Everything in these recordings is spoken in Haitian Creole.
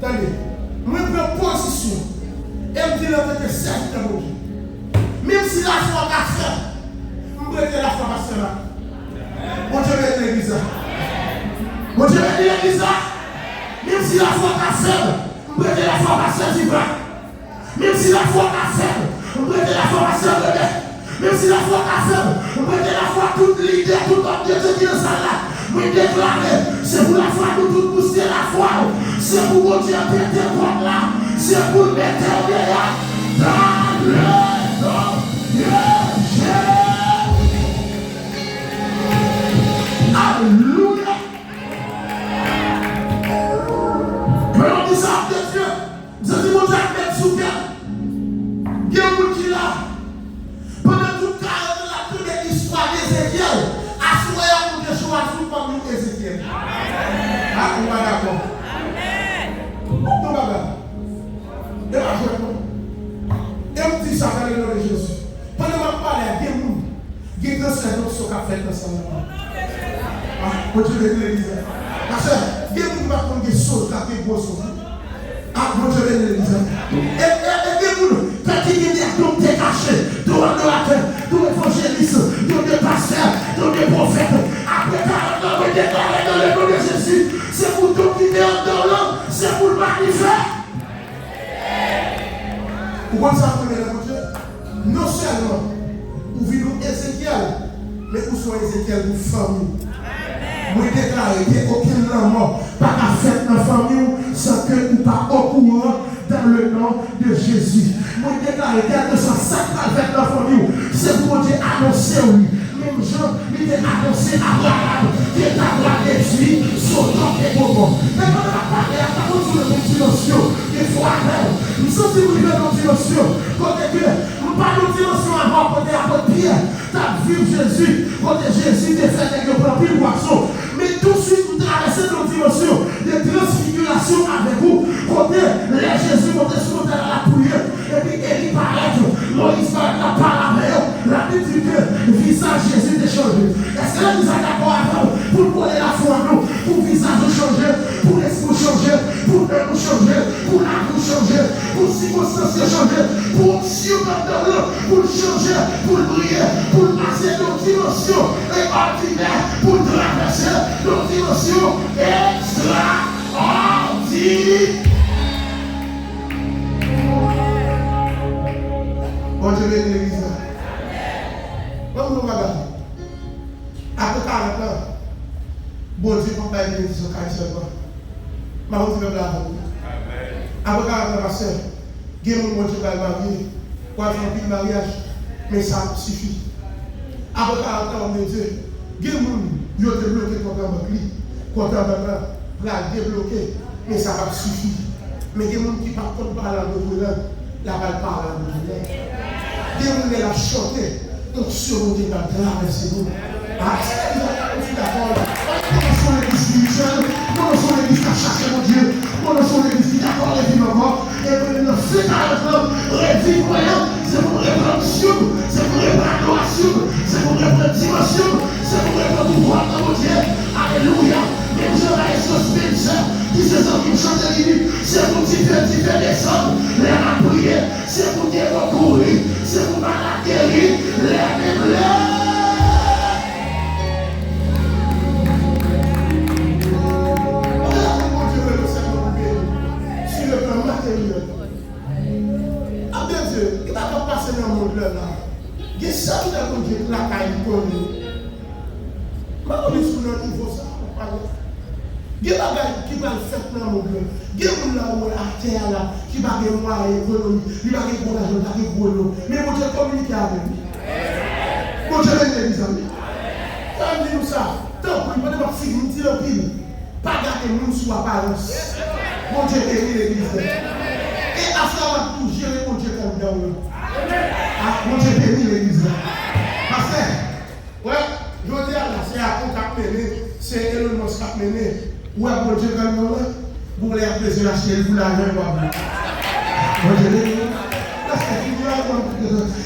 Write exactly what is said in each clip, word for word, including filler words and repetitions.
Tande, mwen pran pozisyon e m di l antanke sèvitè Bondye. Menm si lafwa w ka fèb, m prete lafwa pastè la. Bondye beni legliz la. Bondye beni legliz la. Menm si lafwa w ka fèb, m prete lafwa pastè Diva. Menm si lafwa w ka fèb, m prete lafwa pastè Bebe. Menm si lafwa w ka fèb, m prete lafwa tout lidè, tout òm de Dye ki nan sal la. Mwen deklare, se pou lafwa nou tout bouste lafwa w. Se pou Bondye pete pòt la. Se pou l mete w deyò. Dans le nom de Jésus. Alelouya. Mwen di sa de Dye. M santi Bondye ap met sou kè m. Gen moun ki la, pandan tout karant an, l ap tande istwa Ezekyèl. Aswè a, Bondye chwazi w kòm yon Ezekyèl. A, ou pa dakò? Non, papa. E pa jwèt, non. E m di sa nan le non de Jezi. Pandan m ap pale a, gen moun Gen transfè donksyon k ap fèt nan sal la. A, Bondye beni legliz la. Pastè, gen moun ki pa t konn gen soz, k ap gen gwo soz. A, Bondye beni legliz la. E, e, e gen moun, tèt ki gen de donk te kache, de adoratè, de evanjelis, de, de pastè, de, de pwofèt. Apre karant an, mwen deklare nan le non de Jezi, se pou donk ki te anndan w lan, se pou l manifè. Ou konn sa k premye nan Bondye? Non sèlman ou vin yon Ezekyèl, men ou se yon Ezekyèl pou fanmi w. Mwen deklare ke okenn lanmò pa ka fèt nan fanmi w san ke ou pa okouran dans le nom de Jésus. Mwen deklare kèlkeswa sa k pral fèt nan fanmi w, se pou Bondye anonse w li. Menm jan li te anonse Abraram ke ta pral detwi Sodòm e Gomò. Men pandan m ap pale a, m ta konn sou yon dimansyon, gen fwa avè w. M santi m rive nan yon dimansyon kote ke m pa nan yon dimansyon avè w, kote apot Pyè t ap viv Jezi, kote Jezi te fè nèg yo pran anpil pwason. Men touswit m travèse nan yon dimansyon de transfigirasyon avèk ou, kote lè Jezi monte sou motèl la, l ap priye, epi Eli parèt, Moyiz parèt, l ap pale avè yo. Labib di ke vizaj Jezi te chanje. Èske legliz la dakò avè m pou n kole lafwa nou, pou vizaj ou chanje, pou lespri w chanje, pou nanm ou chanje, pou lavi w chanje, pou sikonstans yo chanje, pou onksyon k anndan w lan, pou l chanje, pou l briye, pou l pase de yon dimansyon e òdinè, pou l travèse de yon dimansyon ekstraòdinè? Bondye beni legliz la. Ban m di w yon bagay. Apre karant an, Bondye p ap bay benediksyon kay sèlman. M ap di pèp la avè m. Apre karant an, pastè, gen moun Bondye pral marye, w ap fè anpil maryaj, men sa p ap sifi. Apre karant an, òm de Dye, gen moun yo te bloke kont an bank li, kont an bank lan pral debloke, men sa p ap sifi. Men gen moun ki p ap konn pale an dòt lang, l ap al pale an dòt lang. Gen moun lè l ap chante, onksyon Bondye pral travèse nou. A, èske legliz la, ou dakò? Konnen se yon legliz espirityèl, konnen se yon legliz k ap chache Bondye, konnen se yon legliz ki dakò reviv ankò. E mwen menm nan fen karant lan, reviv mwen an, se pou m reprann onksyon m, se pou m reprann adorasyon m, se pou m reprann dimansyon m, se pou m reprann pouvwa m nan Bondye. Alelouya! Menm jan Maestro Spencer, ki se zanmi m, chante li di, se pou dife, dife desann lè n ap priye, se pou demon kouri, se pou malad geri, lè menm lè. Bondye rele w sèlman pou beni, sur le plan matériel. Ap de Dye, ki bagay k ap pase nan mond lan la? Gen sèvitè Bondye k lakay li konnen. M pa konnen si w nan nivo sa a, ou pa gen. Gen bagay ki pral fèt nan mond lan. Gen moun la ou wè atè a la, ki pa gen mwayen ekonomik, li pa gen gwo lajan, li pa gen gwo non. Men Bondye kominike avè l. Bondye beni legliz la, wi. Sa m di nou sa, tanpri, pandan m ap fini, m di l anpil. Pa gade moun sou aparans. Bondye beni legliz la. E afè w ap tou jere Bondye k anndan w lan. A, Bondye beni legliz la. Pastè, wè, jodi a la, se Apple k ap mennen, se Elon Musk k ap mennen. Ou wè Bondye k anndan w lan, gon lè y ap bezwen achte l pou lajan yo ap ba w. Bondye beni w. Pastè, fini la,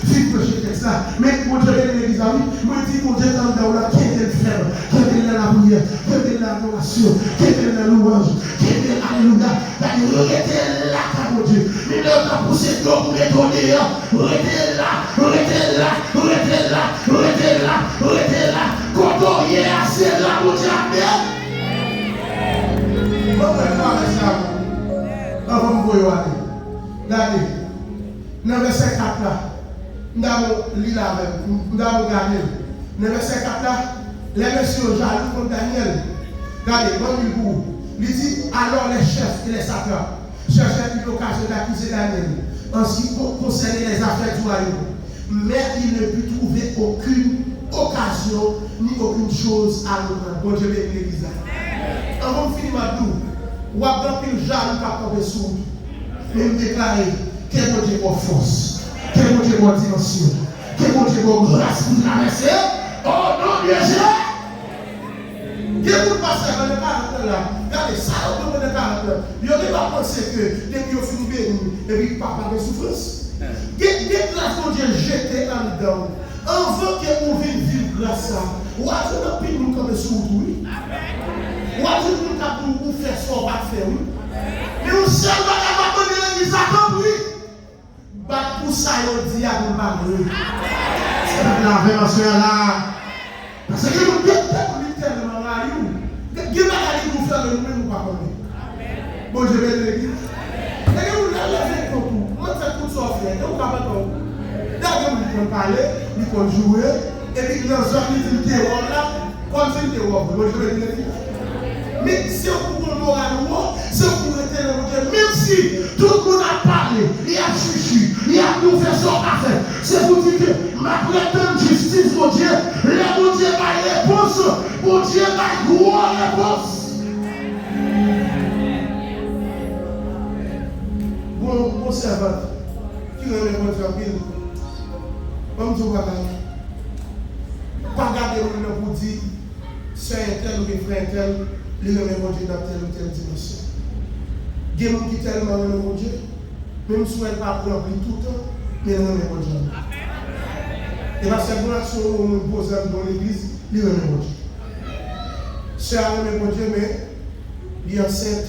fini preche tèks la. Men Bondye beni legliz la, wi. Mwen di Bondye k anndan w lan, kenbe l fèm. Kenbe l nan lapriyè. Kenbe l nan adorasyon. Kenbe l nan louwanj. Kenbe l, alelouya. Gade Rete la, ka Bondye. Menm lè yo t ap pouse dlo pou mete w deyò, rete la, rete la, rete la, rete la, rete la. Kote w ye a, se la Bondye ap mete. Mwen, mwen, mwen, mwen, mwen, anvan m voye w ale. Gade. Nan vèsè kat la, m ta bon li l avè m, m ta bon gade l. Nan vèsè kat la, lè mesye yo jalou kont Danyèl, gade, mwen li l pou ou. Li di, alors les chefs et les satrapes cherchèrent une occasion d'accuser Daniel en ce qui con- concernait les affaires du royaume. Mais ils ne purent trouver aucune occasion ni aucune chose à reprendre. Bondye beni legliz la. Anvan m fini, m ap di w, w ap gen anpil jalou k ap kanpe sou ou. Men m deklare, ke Bondye ba w fòs, ke Bondye ba w dimansyon, ke Bondye ba w gras pou travèse, o non de Jezi. Gen moun pastè pandan karant an la, gade sa yo pran pandan karant an. Yo gentan panse ke depi yo fin beni, epi pa, pa gen soufrans. Gen, gen gras Bondye jete anndan w. Anvan ke ou vin viv gras sa, w a jwenn anpil moun kanpe sou wout ou, wi. W a jwenn moun k ap di w ou fè sa w pa t fè, wi. Men yon sèl bagay m ap mande legliz la, tanpri, bat pou sa yo di a pou l pa vre. Se pèp la avè m aswè a la. Paske gen moun, gen tèt li tèlman rayi w. Gen, gen bagay li di w fè, men ou menm ou pa konnen. Bondye beni legliz. E gen moun nan leve kont ou. Mwen fè tout sa w fè. E ou ka pantan ou. Dayè gen moun ki konn pale, li konn joure, epi nan zòn li di l te wè w la, kòmsi l te wè w vre. Bondye beni legliz. Men se ou pou gon moral wo, se ou pou rete nan Bondye. Menm si tout moun ap pale, y ap chichi, y ap di w fè sa w pa fè. Se pou di ke m ap ret tann jistis Bondye. Lè Bondye bay repons, Bondye bay gwo repons. Gon, gon sèvant ki renmen Bondye anpil. Ban m di w bagay. Pa gade moun nan pou di sè entèl oubyen frè entèl, li renmen Bondye nan tèl ou tèl dimansyon. Gen moun ki tèlman renmen Bondye, menm si w wè l pa ranpli toutan, men l renmen Bondye anpil. E pa sèlman si yon moun poze anndan yon legliz, li renmen Bondye. Sè a renmen Bondye, men li ansent,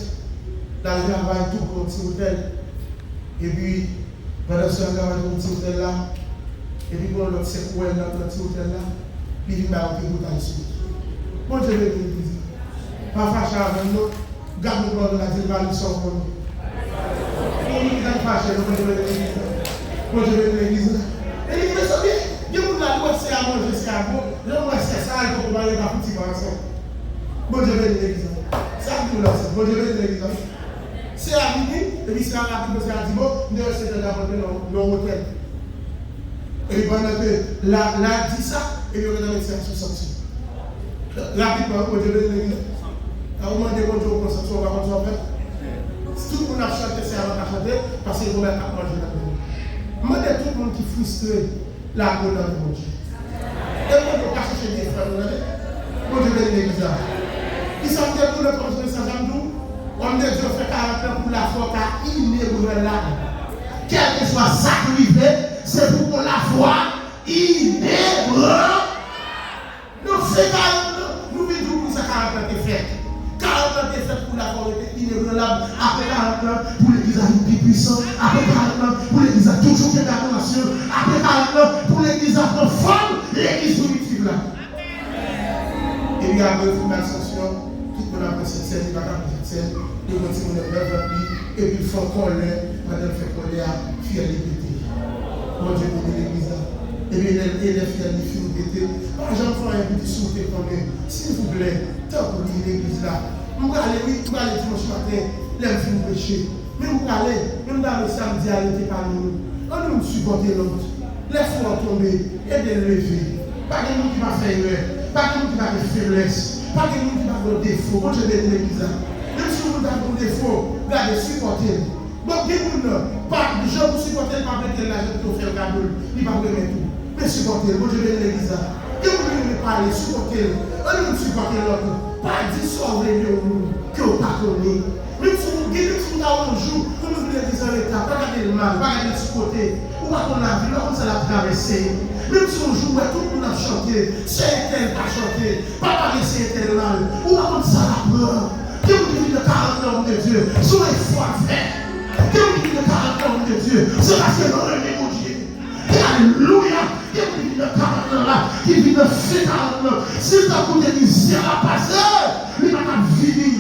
l al travay tou pran ti otèl. Epi, pandan sè a travay nan ti otèl la, epi gon lòt sè k wè l nan ti otèl la, li vin bay yon tripotay sou li. Bondye beni legliz la. Pa fache avè m non. Gad moun bò w la, di l pa li sa w konnen. Gon moun ki ta fache, non, Bondye beni legliz la. Bondye beni legliz la. E li, mezanmi, gen moun la, li wè sè a manje, sè a bon. Lè w wè sè sa, li poko marye, pa fouti pa ansanm. Bondye beni legliz la. Sa k di w la, sa? Bondye beni legliz la. Sè a vini, epi sè a rapidman, sè a di, bon, m te wè sè a t ap rantre nan, nan yon otèl. Epi pandan ke l a, l a di sa, epi yo gentan met sè a sou sanksyon. Rapidman, wi, Bondye beni legliz la. Lè ou mande Bondye, ou pran sanksyon, ou pa konn sa w fè. Si tout moun ap chante, sè a pa ka chante, paske gen bagay k ap manje nan men l. M mande tout moun ki fristre, lage w nan men Bondye. E Bondye pa chèche defèt nou, tande. Bondye beni legliz la. Kisa m te di w nan kòmansman mesaj la, m di w, òm de Dye fè karant an pou lafwa w ka inebranlab. Kèlkeswa sa k rive, se pou w gon lafwa inebranlab. Nan fen karant an, nou vin di w poukisa karant an te fèt. Karant an te fèt pou lafwa w rete inebranlab. Apre karant an, pou legliz la vin pi pwisan. Apre karant an, pou legliz la toujou kenbe adorasyon. Apre karant an, pou legliz la pran fòm legliz primitiv la. Epi apre, yo fin bay sanksyon, tout moun ap pran Sentsèn, li pa ka pran Sentsèn, li pran timoun nan vant li, epi l fè yon kòlè, pandan l fè kòlè a, fyèl li pete. Bondye beni legliz la. Epi lè, e lè fyèl li fin pete, pa janm fè anyen pou di si w te konnen. Silvouplè, tanpri legliz la. M prale, wi, m prale dimanch maten, lè m fin preche. Men m prale, men m ta vle samdi a rete pami nou. Ann youn sipòte lòt. Lè frè w tonbe, ede l leve. Pa gen moun ki pa fè erè. Pa gen moun ki pa gen feblès. Pa gen moun ki pa gen defo. Bondye beni legliz la. Menm si yon moun ta gen yon defo, gade, sipòte l. Bon, gen moun nan, pa, jan pou sipòte l, pa prete l lajan, pito fè l kado l. Li p ap remèt ou. Men sipòte l. Bondye beni legliz la. Gen moun ki renmen pale, sipòte l. Ann youn sipòte lòt. Pa di sa w vle de yon moun ke w pa konnen. Menm si w gen, menm si w ta wè yon jou, yon moun vin legliz an reta, pa gade l mal, pa gade l sou kote. Ou pa konn lavi l, ou pa konn sa l ap travèse. Menm si yon jou w wè tout moun ap chante, sè entèl pa chante, pa pale sè entèl mal, ou pa konn sa l ap pran. Gen moun ki vin nan karant nan, òm de Dye, se yon efò l fè. Gen moun ki vin nan karant nan, òm de Dye, se paske l renmen Bondye. Alelouya! Gen moun ki vin nan karant nan la, ki vin nan fen karant nan, si l ta koute mizè l ap pase, li pa t ap vini.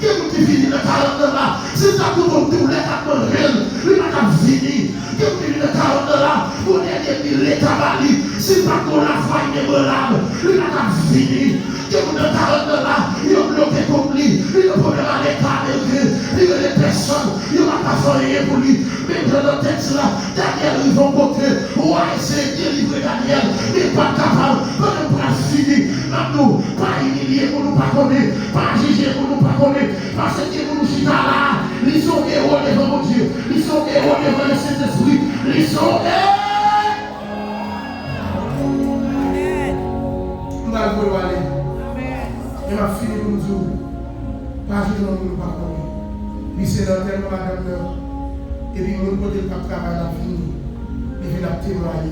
Gen moun ki vini nan karant nan la, si l ta koute yon doulè k ap manje l, li pa t ap vini. Gen moun ki vin nan karant nan la, pou dènye mil leta ba li, si l pa t gon lafwa inebranlab, li pa t ap vini. Gen moun nan karant nan la, yo bloke kont li, li nan pwoblèm avèk ameriken, li rele pèsòn, yo pa ka fè anyen pou li. Menm jan nan tèks la, Danyèl rive yon kote, wa eseye delivre Danyèl, men li pa t kapab. Pandan m pral fini, m ap di w, pa imilye moun ou pa konnen, pa jije moun ou pa konnen, paske gen moun ou chita la a, li se yon ewo devan Bondye, li se yon ewo devan Lesentespri, li se yon e- M pral voye w ale. Men m ap fini pou m di w, pa jije yon moun ou pa konnen. Li se nan antèman madanm nan. Epi moun kote l t ap travay la vini. Li vin ap temwaye.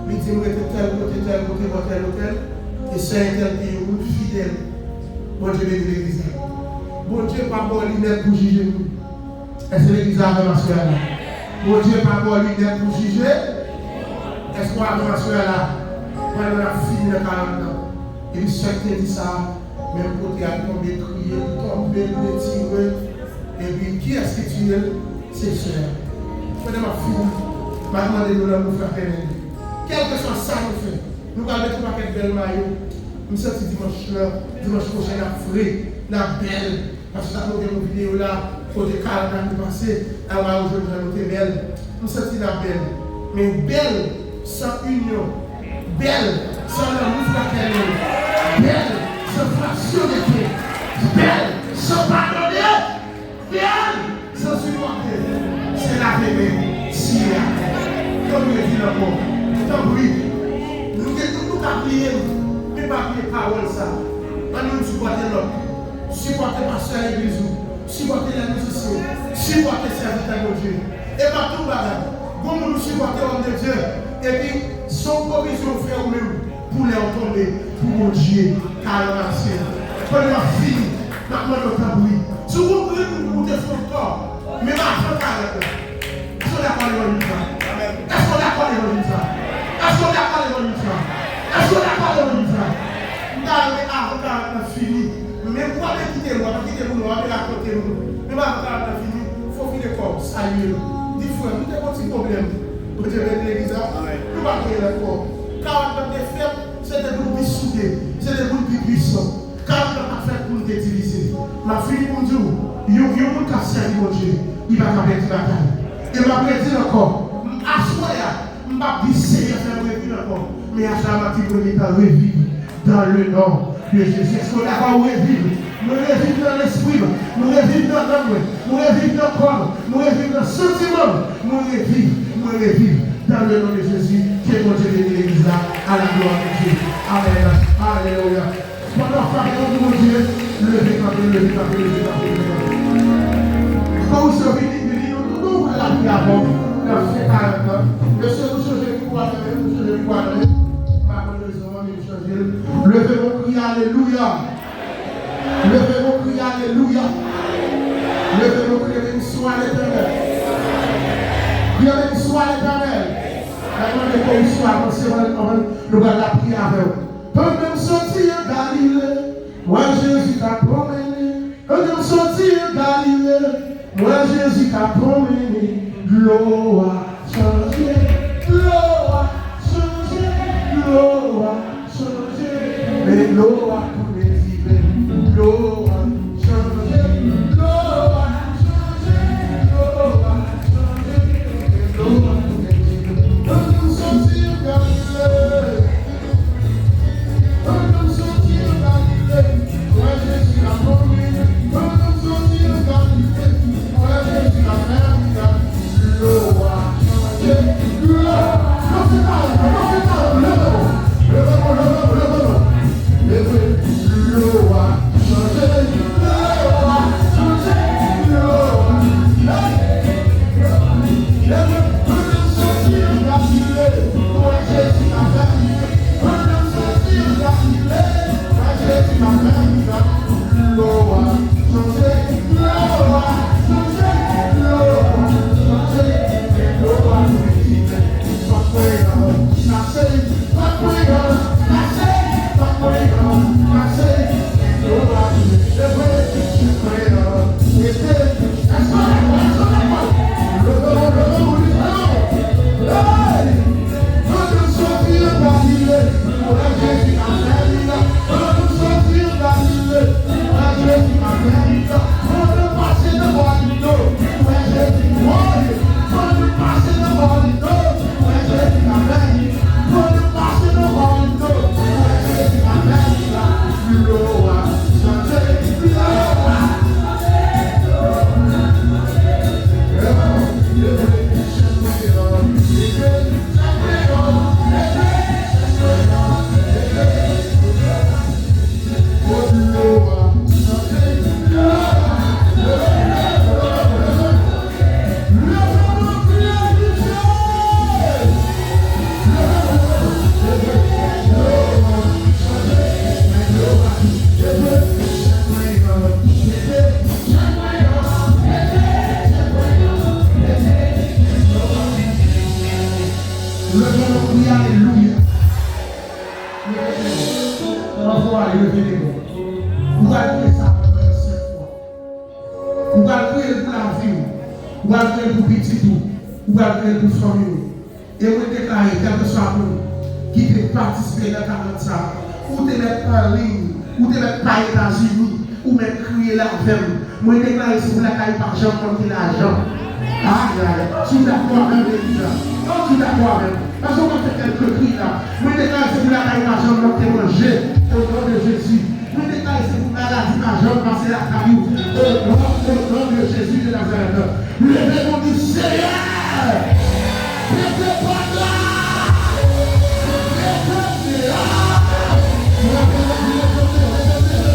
Li di m rete tèl kote, tèl kote, bò tèl otèl. E sè entèl te yon moun fidèl. Bondye beni legliz la. Bondye pa ba w linèt pou jije moun. Èske legliz la avè m aswè a la? Bondye pa ba w linèt pou jije. Èske w avè m aswè a la? Pandan n ap fini nan karant nan. Epi sè k te di sa a, menm kote a, l tonbe kriye, l tonbe, l detire. Epi kiyès ki tiye l? Se sè a. Pandan m ap fini, m ap mande nou lanmou fratènèl. Kèlkeswa sa nou fè, nou pral mete yon pakèt bèl mayo. M santi dimanch lan, dimanch pwochen n ap fre, n ap bèl. Paske sa nou gen yon videyo la, kote karant ane pase, a w a yo jwenn jan nou te bèl. M santi n ap bèl. Men bèl san inyon, bèl san lanmou fratènèl, bèl san fwaksyonete, bèl san padone, bèl san sipòte, se lave men, siye atè. Fò nou revin ankò. Tanpri, nou gen tout nou ka priye, men pa bliye pawòl sa. Ann youn sipòte lòt. Sipòte pastè legliz ou. Sipòte lè mizisyen. Sipòte sèvitè Bondye. E m ap di w bagay. Gon moun ou sipòte, òm de Dye. Epi, se yon pwovizyon ou fè ou menm pou lè w tonbe, pou Bondye ka ranmase w. Pandan m ap fini, m ap mande w tanpri. Si w gon grenn moun ou te fè yon tò, menm avan karant nan. Èske w dakò levanjil sa? Èske w dakò levanjil sa? Èske w dakò levanjil sa? Èske w dakò levanjil sa? M ta renmen avan karant nan fini. Men w ap kite m, w ap kite moun, w ap rakonte moun. Men avan karant nan fini, fò w vire kò w, salye l. Di, frè m, m te gon ti pwoblèm. Bondye beni legliz la. Nou pa gen ankò. Karant nan te fèt, se te pou n pi soude, se te pou n pi pwisan. Karant nan pa t fèt pou n te divize. M ap fini pou m di w, yon, yon moun k ap sèvi Bondye, li pa ka pèdi batay. E m ap redi l ankò, m, aswè a, m p ap di Seyè fè m reviv ankò. Men aswè a m ap di premye tan reviv dans le nom de Jésus. Èske w dakò ou reviv? Mwen reviv nan lespri m, mwen reviv nan nanm mwen, mwen reviv nan kò m, mwen reviv nan santiman m, mwen reviv, mwen reviv dans le nom de Jésus. Ke Bondye beni legliz la. À la gloire de Dieu. Amen. Alelouya. Pandan w frape men pou Bondye, leve kanpe, leve kanpe, leve kanpe, leve kanpe. Kòm ou se vini, vini, nou, nou, nou ouvri lapri avè w. N ap fè karant nan. Mesye, nou chanje mikwo a nan men, nou chanje mikwo a nan men. M pa konn rezon an, men nou chanje l. Leve men w, kriye alelouya. Leve men w, kriye alelouya. Leve men w, kriye beni swa Letènèl. Kriye beni swa Letènèl. Mwen mande ke w swa avanse, mwen, mwen, nou pral lapriyè avè w. Pandan m soti an Galile, m wè Jezi k ap pwomennen. Pandan m soti an Galile, m wè Jezi k ap pwomennen. Dlo a chanje, dlo a chanje, dlo a chanje. Men dlo a tounen diven. Dlo a chanje, dlo a chanje, dlo a chanje. Men dlo a tounen diven. Pandan m soti an Galile, leve de bò. Ou pral kreye sa pandan sèt mwa. Ou pral kreye l pou lavi w. Ou pral kreye l pou pitit ou. Ou pral kreye l pou fanmi w. E mwen deklare, kèlkeswa moun ki te patisipe nan karant sa, ou te mèt anliy, ou te mèt pa Etazini, ou mèt kriye l avè m. Mwen deklare se pou lakay pa janm manke lajan. Ayayay, si w dakò avè m, legliz la. An, si w dakò avè m. Paske w ap fè kèk kri la. Mwen deklare se pou lakay pa janm manke manje. O non de Jezi. Mwen deklare se pou maladi pa janm pase lakay ou. O non, o non de Jezi de Nazarèt. Leve men w, di, Seyè, mete pòt la. Mete deyò. Mete deyò.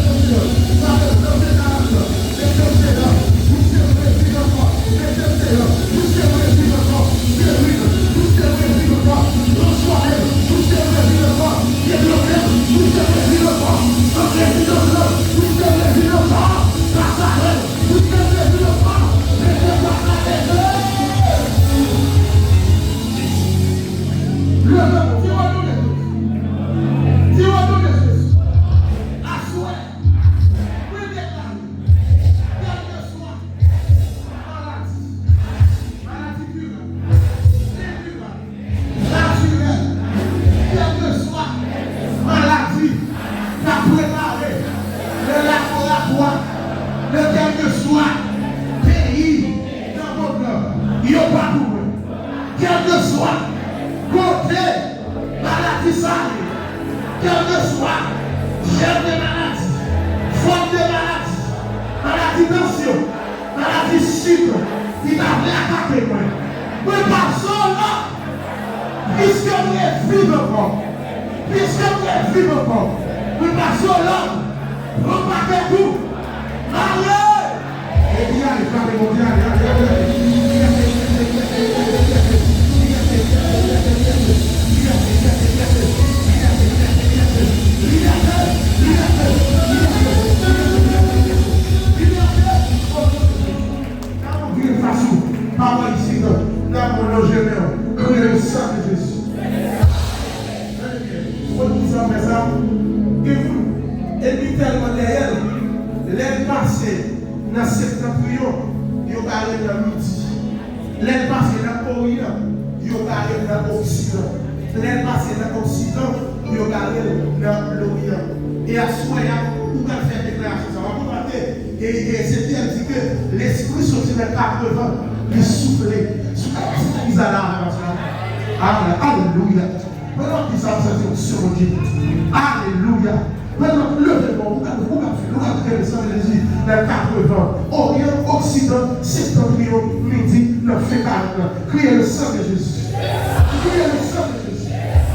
Leve pou di, O non de Jezi. Di, O non de Jezi. Aswè, mwen deklare, kèlkeswa maladi, maladi virè, enkirab, natirèl, kèlkeswa maladi k ap prepare nan laboratwa, nan kèlkeswa peyi nan mond lan, yo pa pou mwen. Kèlkeswa kote maladi sa ye, kèlkeswa jèm de maladi, fòm de maladi, maladi tansyon, maladi sik ki ta vle atake mwen, mwen pase w lòd, piske m reviv ankò, piske m reviv ankò, mwen pase w lòd, pran pakèt ou, ale! Epi ale, frape Bondye, ale, ale, ale, ale. Pawòl isit, n ap lonje men w, kriye le sang de Jésus. Tande byen. Ou konn kisa fè sa? Gen moun, ènmi tèlman dèyè l, lè l pase nan septantriyon, yo gare l nan midi. Lè l pase nan oryan, yo gare l nan oksidan. Lè l pase nan oksidan, yo gare l nan loryan. E aswè a, ou pral fè deklarasyon sa. W ap konprann ke, e, e, Ezekyèl di ke lespri soti nan katrevan, li soufle sou, sou legliz la avè m aswè a. Amen. Alelouya. Pandan w ap di sa, m santi onksyon Bondye. Alelouya. Pandan w ap leve men w, ou ka, ou ka fè, ou ka kriye le sang de Jésus nan katrevan, oryan, oksidan, septantriyon, midi, nan fen karant lan. Kriye le sang de Jésus. Kriye le sang de Jésus.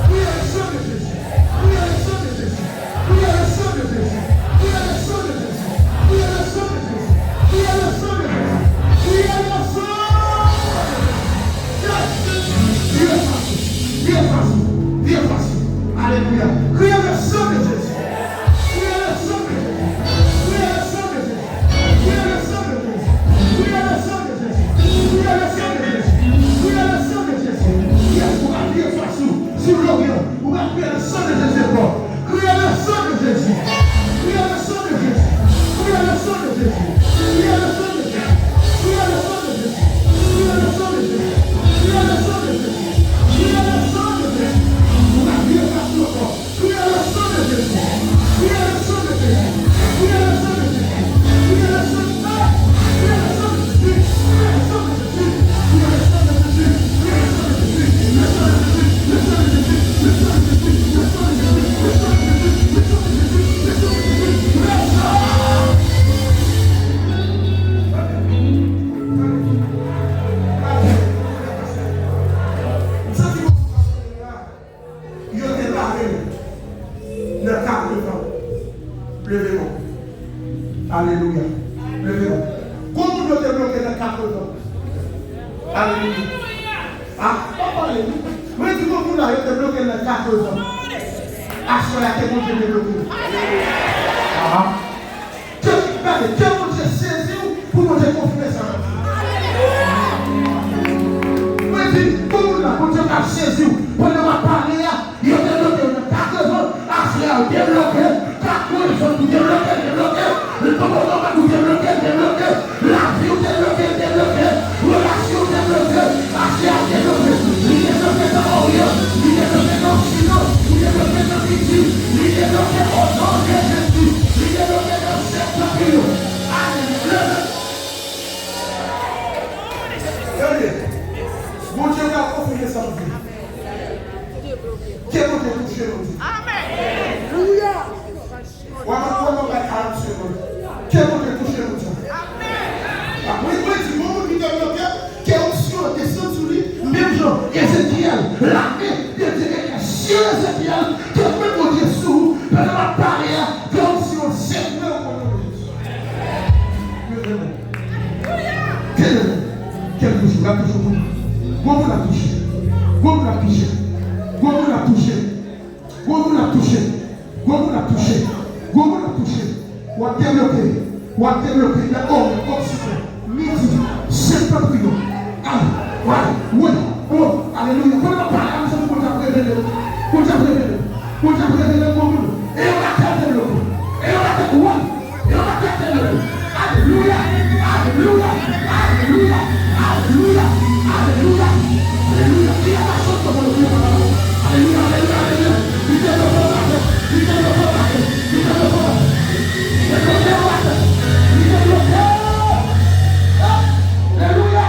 Kriye le sang de Jésus. Kriye le sang de Jésus. Kriye le sang de Jésus. Kriye le sang de Jésus. Kriye le sang de Jésus. Kriye le sang de Jésus. Kriye le sang de Jésus. Yes! Kriye fasil. Kriye fasil. Kriye fasil. Alelouya. Kriye le sang de Jésus. Kriye le sang de Jésus. Kriye le sang de Jésus. Kriye le sang de Jésus. Kriye le sang de Jésus. Kriye le sang de Jésus. Kriye le sang de Jésus. Yes, ou ka kriye fasil. Sou loryan, ou ka kriye le sang de Jésus ankò. Kriye le sang de Jésus. Kriye le sang de Jésus. Kriye le sang de Jésus. Kriye le sang de Jésus. Kriye le sang de Jésus. Ou ka kriye fasil ankò. Kriye le sang de Jésus. Kriye le sang de Jésus. Kriye le sang de Jésus. Kriye le sang de Jésus. Kriye le sang de Jésus. Kriye le sang de Jésus. Yo te bare l nan katrevan. Leve men w. Alelouya. Leve men w. Gon moun yo te bloke nan katrevan. Alelouya. Ah, pa pale, wi. Mwen di gon moun la, yo te bloke l nan katrevan. Aswè a, ke Bondye debloke l. Ah. Ke, gade, ke Bondye sezi w pou Bondye konfime sa nan vi w. Mwen di, pou moun la, Bondye pral sezi w. Pandan w ap pale a, yo te bloke w nan katrevan, aswè a, yo debloke, katrevan. Tande, Bondye pral konfime sa m di. Ke Bondye touche nou. Amèn. Alelouya. Wè, mwen, mwen, mwen bay karant segonn. Ke Bondye touche nou. Amèn. Mwen, mwen di, yon moun ki te bloke, ke onksyon an desann sou li, menm jan Ezekyèl, lame de Dye etèn sou Ezekyèl, ke men Bondye sou ou, pandan m ap pale a, ke onksyon an sèvi w. Ke Bondye touche. Ke Bondye. Ke Bondye touche. Gwo moun ap touche. Gwo moun ap touche. Gwo moun ap touche. Gwo moun ap touche. Gwo moun ap touche. Gwo moun ap touche. W ap debloke. W ap debloke. Nan ori, oksidan, midi, septantryon. Ay, way, woy, o, alelouya. Pandan m ap pale a, mezanmi, Bondye ap revele. Bondye ap revele. Bondye ap revele gwo moun. E yon batè debloke. E yon batè, woy. Alelouya! Alelouya! Alelouya! Alelouya! Alelouya! Alelouya! Alelouya! Alelouya! Alelouya! Alelouya! Alelouya! Li te dwe fè bagay. Li te dwe fè bagay. Li te dwe fè bagay. Li te dwe fè bagay. Li te dwe fè. Alelouya!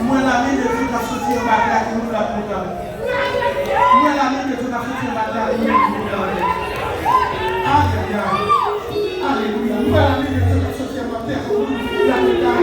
M wè lame de Dye k ap soti anba tè a, gen moun l ap kontan. M wè lame de Dye k ap soti anba tè a, gen moun l ap kontan. Ayayay. Alelouya. M wè lame de Dye k ap soti anba tè a, gen moun l ap kontan.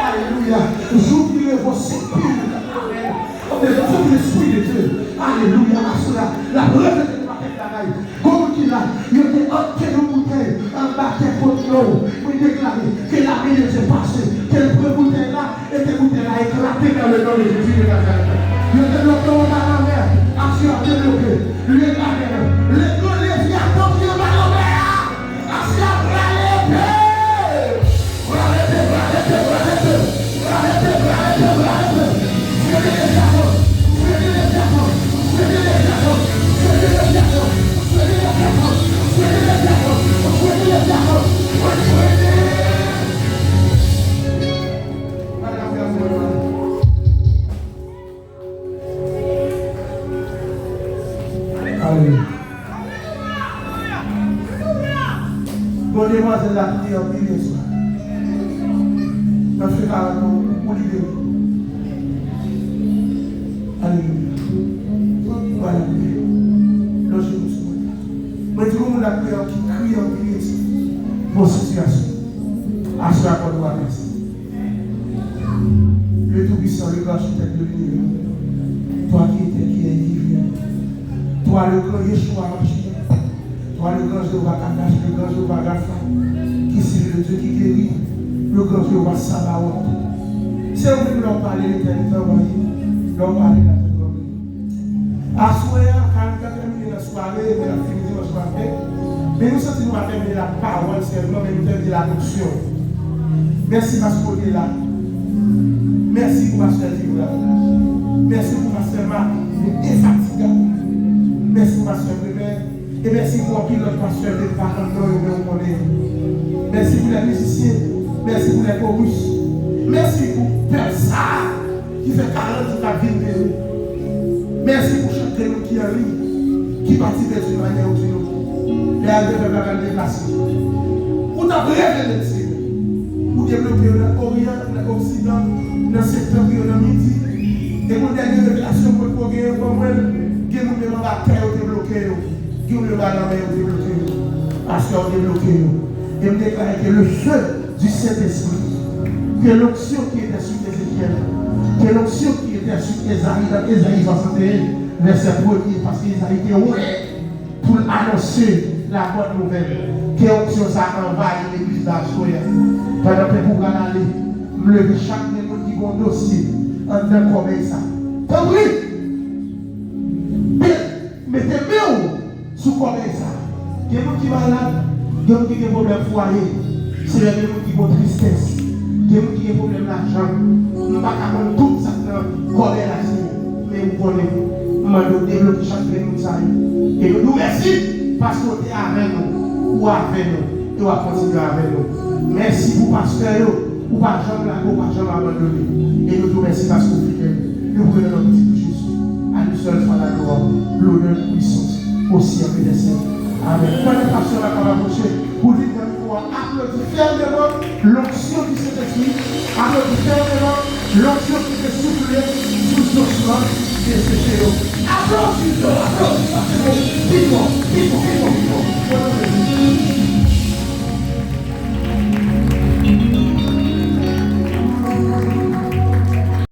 Alelouya. J'ouvrirai vos sépulcres. Amèn. Amèn. Sentespri de Dye. Alelouya. Aswè a, l ap revele nou pakèt bagay. Gon moun ki la, yo te antre yon boutèy anba tè kontinyon. Mwen deklare ke lame de Dye pase, ke l pran boutèy la, e ke boutèy la eklate dans le nom de Jésus de Nazareth. Yo te bloke w anba lanmè, aswè a debloke. Leve avè l. Leve, leve, atò ki anba lanmè a. Aswè a prale pe. Alelouya. Bon, demwazèl la priye anpil yè swa. Nan fè karant ou libere. Alelouya. Ou al anpè. Lonje nou sou mwen. Mwen di yon moun la priye ki kriye anpil yè swa. Bon sitiyasyon. Aswè a kòd ou a pèse. Le Tout-Puissant, le grand architecte de l'univers, toi qui étais, qui est et qui vient, toi le grand Yeshua Mashiach, toi le grand Jéhovah Kadash, le grand Jéhovah Rapha, qui signifie le Dieu qui guérit, le grand Jéhovah Sabaoth. Se ou menm lè w pale, letènite anvayi, lè w pale, latè tranble. Aswè a, karant tèmine nan sware, men n ap fini dimanch maten. Men nou santi nou pa tèmine la pawòl sèlman, men nou tèmine la onksyon. Mèsi paske w te la. Mèsi pou pastè Dibra. Mèsi pou pastè Marc, li enfatigab. Mèsi pou pastè Bremen. E mèsi pou anpil lòt pastè de pa anndan yo, men ou konnen yo. Mèsi pou lè mizisyen. Mèsi pou lè koris. Mèsi pou pèp sa a ki fè karant jou k ap vin vini. Mèsi pou chak grenn moun ki an liy, ki patisipe d'une manière ou d'une autre. Lè a te fè bagay deplase. Ou t ap revele l, Senyè. Ou debloke yo nan Oryan, nan Oksidan, nan Septantryon, nan Midi. E pou dènye revelasyon mwen poko genyen pou mwen, gen moun menm anba tè yo te bloke yo. Gen moun anba lanmè yo te bloke yo. Pastè yo te bloke yo. E m deklare ke le feu du Saint-Esprit, ke l'onction qui était sur Ézéchiel, ke l'onction qui était sur Ezayi, nan Ezayi swasannteyen, vèsè premye, paske Ezayi te wè pou l anonse la bonne nouvelle. Ke onksyon sa a anvayi legliz la aswè a. Pandan pèp ou pral ale, m leve chak grenn moun ki gen yon dosye anndan kòbèy sa. Tanpri! Mete men w sou kòbèy sa. Gen moun ki malad, gen moun ki gen pwoblèm fwaye. Senyè, gen moun ki gon tristès. Gen moun ki gen pwoblèm lajan. M pa ka konn tout sa k nan kòbèy la, Senyè. Men ou konnen. M mande w debloke chak grenn moun sa yo. E nou di w mèsi paske w te avè nou. Ou avè nou. E w ap kontinye avè nou. Mèsi pou pastè yo. Ou pa janm lage, ou pa janm abandone. E nou di w mèsi paske w fidèl. Nou priye nan non pitit ou Jezi. À lui seul soit la gloire, l'honneur, la puissance, au siècle des siècles. Amèn. Pandan pastè la k ap apwoche, pou l vin nan mikwo a, aplodi fèteman. Lonksyon ki Sentespri